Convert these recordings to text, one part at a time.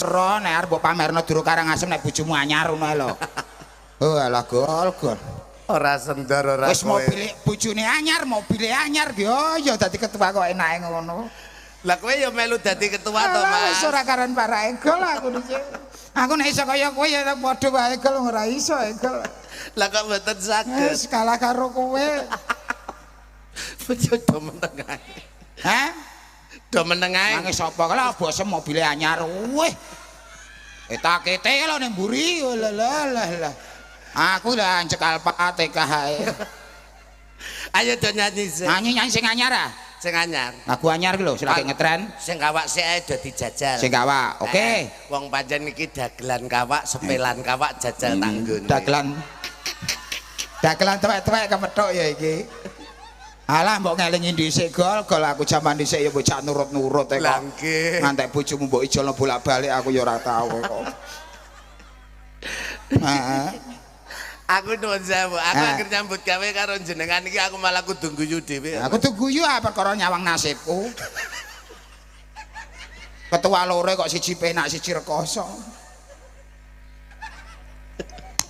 wis ro nek arep mbok pamerno durung Karangasem nek bojomu anyar ngono ae lho. Oh alah gol gol. Ora sendor ora Wis mobile bojone anyar, mobile anyar yo ya dadi ketua kok enake ngono. Lah kowe ya melu dadi ketua to, Mas? Wis Mas. ora karen parake gol aku dhisik. Aku nek iso kaya kowe ya padha wae gol ora iso gol. Lah kok mboten saged. Wis kalah karo kowe. Bojo do meneng ae. Hah? Do meneng ae. Nangis sapa kala bosem mobile anyar. Wih. Etakete lho ning mburi. Lah lah lah. Aku lah cek Alfa TK ae. Ayo do nyanyi sik. Nyanyi nyanyi sing anyar ah. Sing anyar. Lagu anyar ki lho sing lagi ngetren. Sing kawak sik ae do dijajal. Sing kawak. Oke. Wong pancen iki dagelan kawak, sepelan kawak jajal tanggone. Dagelan. Dagelan tuwek-tuwek kepethuk ya iki. Alah mbok ngelingi dhisik gol, gol aku jaman dhisik ya bocah nurut-nurut e kok. Lah nggih. Ngantek bojomu mbok ijolno bolak-balik aku ya ora tau kok. Heeh. Aku nuwun sewu, aku Ah. akhir nyambut gawe karo jenengan iki aku malah kudu guyu dhewe. Aku tuh guyu ah perkara nyawang nasibku. Ketua loro kok siji penak siji rekoso.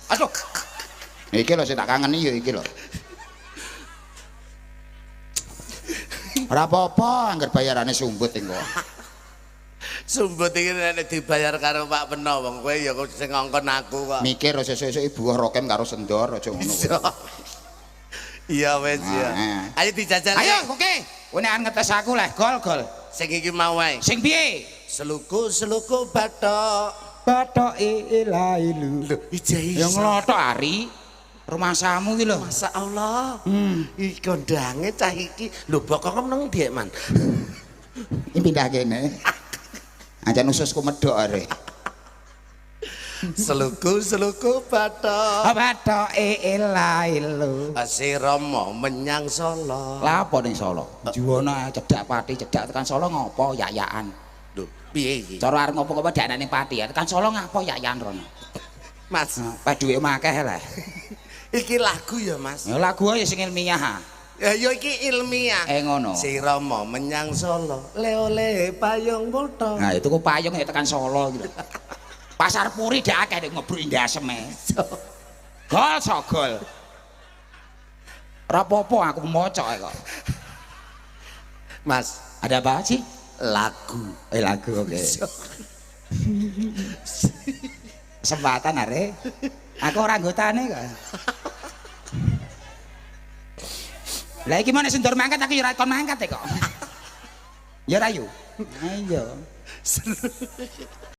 Aduh. Iki lho sing tak kangeni ya iki lho. Ora apa-apa angger bayarane sumbut engko. Sumbut iki nek dibayar karo Pak Peno wong kowe ya sing ngongkon aku kok. Mikir sesuk-sesuk ibu rokem karo sendor aja ngono. Iya wis ya. Nah. Ayo dijajal. Ayo oke. Kowe nek arep ngetes aku leh gol-gol. Sing iki mau wae. Sing piye? Seluku-seluku bathok. Bathoke ilailu. Lho, ije Ya iso. nglothok Ari. Rumasamu ki lho. Masa Allah. Iki kondange cah iki. Lho bokong meneng ndek, Man. Iki pindah kene. Ancen ususku medhok are. Seluku-seluku bathok. Bathoke ilailu. Si Rama menyang Solo. Lah apa ning Solo? Juwana cedak Pati, cedak tekan Solo ngopo yayan. Lho, piye iki? Cara arep ngopo-ngopo dak ning Pati, tekan Solo ngapo yayan rono. Mas, Peh dhuwit akeh lah. iki lagu ya, Mas. Ya lagu ae sing ilmiah. Ya ya iki ilmiah. Ngono. Si Rama menyang Solo, le-ole payung multa. Nah, itu ku payung ya tekan Solo iki lho. Pasar Puri dak akeh nek ngebruk ndaseme. Gol sogol. Ora apa-apa aku mocok kok. Mas, Ada apa sih? lagu. Lagu oke. Kesempatan are. Aku ora anggotane kok. Lah iki mana sendor mangkat aku ya ora kon mangkat e kok. Ya ora yu. Ayo.